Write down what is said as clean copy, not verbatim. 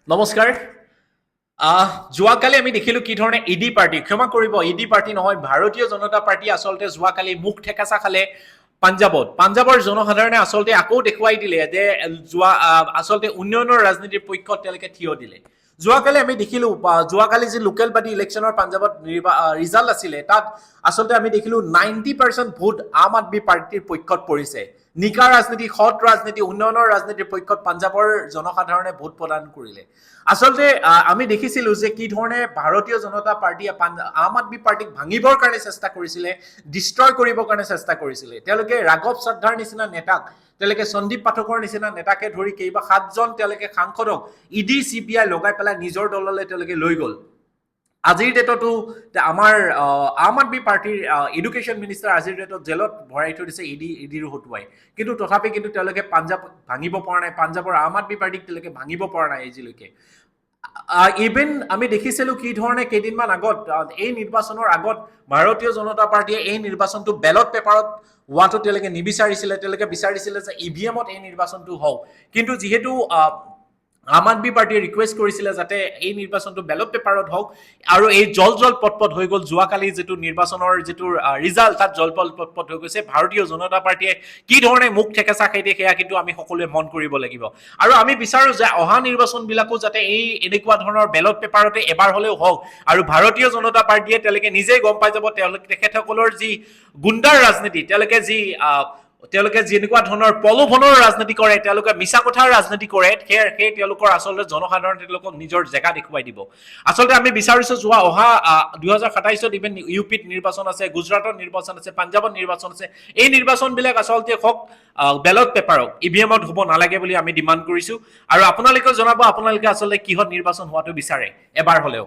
নমস্কাৰ। যোৱাকালি আমি দেখিলো কি ধৰণে ইডি পাৰ্টি, ক্ষমা কৰিব, ইডি পাৰ্টি নহয়, ভাৰতীয় জনতা পাৰ্টি আচলতে যোৱাকালি মুখ ঠেকাচা খালে পাঞ্জাৱত। পাঞ্জাৱৰ জনসাধাৰণে আচলতে আকৌ দেখুৱাই দিলে যে যোৱা আচলতে উন্নয়নৰ ৰাজনীতিৰ পক্ষত তেওঁলোকে থিয় দিলে। যোৱাকালি আমি দেখিলো, যোৱাকালি যি লোকেল বডি ইলেকশ্যনৰ পাঞ্জাৱত ৰিজাল্ট আছিলে, তাত আচলতে আমি দেখিলো 90% ভোট আম আদমি পাৰ্টীৰ পক্ষত পৰিছে। নিকা ৰাজনীতি, সৎ ৰাজনীতি, উন্নয়নৰ ৰাজনীতিৰ পক্ষত পাঞ্জাৱৰ জনসাধাৰণে ভোট প্ৰদান কৰিলে। আচলতে আমি দেখিছিলো যে কি ধৰণে ভাৰতীয় জনতা পাৰ্টীয়ে আম আদমি পাৰ্টীক ভাঙিবৰ কাৰণে চেষ্টা কৰিছিলে, ডিষ্ট্ৰয় কৰিবৰ কাৰণে চেষ্টা কৰিছিলে। তেওঁলোকে ৰাঘৱ চাদ্ধাৰ নিচিনা নেতাক, তেওঁলোকে সন্দীপ পাঠকৰ নিচিনা নেতাকে ধৰি কেইবা সাতজন তেওঁলোকে সাংসদক ইডি, চিবিআই লগাই পেলাই নিজৰ দললৈ তেওঁলোকে লৈ গ'ল। আজিৰ ডেটতো আমাৰ আম আদমি পাৰ্টীৰ এডুকেশ্যন মিনিষ্টাৰ আজিৰ ডেটত জেলত ভৰাই থৈ দিছে ইডিৰ হতুৱাই। কিন্তু তথাপি কিন্তু তেওঁলোকে পাঞ্জাৱ ভাঙিব পৰা নাই। পাঞ্জাৱৰ আম আদমি পাৰ্টীক তেওঁলোকে ভাঙিব পৰা নাই আজিলৈকে। ইভেন আমি দেখিছিলো কি ধৰণে কেইদিনমান আগত, এই নিৰ্বাচনৰ আগত ভাৰতীয় জনতা পাৰ্টীয়ে এই নিৰ্বাচনটো বেলট পেপাৰত হোৱাটো তেওঁলোকে নিবিচাৰিছিলে। তেওঁলোকে বিচাৰিছিলে যে ইভিএমত এই নিৰ্বাচনটো হওক। কিন্তু যিহেতু আম আদমি পাৰ্টীয়ে ৰিকুৱেষ্ট কৰিছিলে যাতে এই নিৰ্বাচনটো বেলট পেপাৰত হওক, আৰু এই জল জল পট পট হৈ গ'ল। যোৱাকালি যিটো নিৰ্বাচনৰ যিটো ৰিজাল্ট, তাত জল জল পট পট হৈ গৈছে। ভাৰতীয় জনতা পাৰ্টীয়ে কি ধৰণে মুখ ঠেকেচা খাই দিয়ে, সেয়া কিন্তু আমি সকলোৱে মন কৰিব লাগিব। আৰু আমি বিচাৰো যে অহা নিৰ্বাচনবিলাকো যাতে এই এনেকুৱা ধৰণৰ বেলট পেপাৰতে এবাৰ হ'লেও হওক। আৰু ভাৰতীয় জনতা পাৰ্টীয়ে তেওঁলোকে নিজেই গম পাই যাব, তেওঁলোক তেখেতসকলৰ যি গুণ্ডাৰ ৰাজনীতি, তেওঁলোকে যেনেকুৱা ধৰণৰ প্ৰলোভনৰ ৰাজনীতি কৰে, তেওঁলোকে মিছা কথাৰ ৰাজনীতি কৰে, সেই তেওঁলোকৰ আচলতে জনসাধাৰণে তেওঁলোকক নিজৰ জেগা দেখুৱাই দিব। আচলতে আমি বিচাৰিছো যোৱা অহা 2027ত ইভেন ইউ পিত নিৰ্বাচন আছে, গুজৰাটত নিৰ্বাচন আছে, পাঞ্জাৱত নিৰ্বাচন আছে। এই নিৰ্বাচনবিলাক আচলতে হওক বেলট পেপাৰক, ইভিএমত হ'ব নালাগে বুলি আমি ডিমাণ্ড কৰিছো। আৰু আপোনালোকেও জনাব, আপোনালোকে আচলতে কিহত নিৰ্বাচন হোৱাটো বিচাৰে এবাৰ হ'লেও।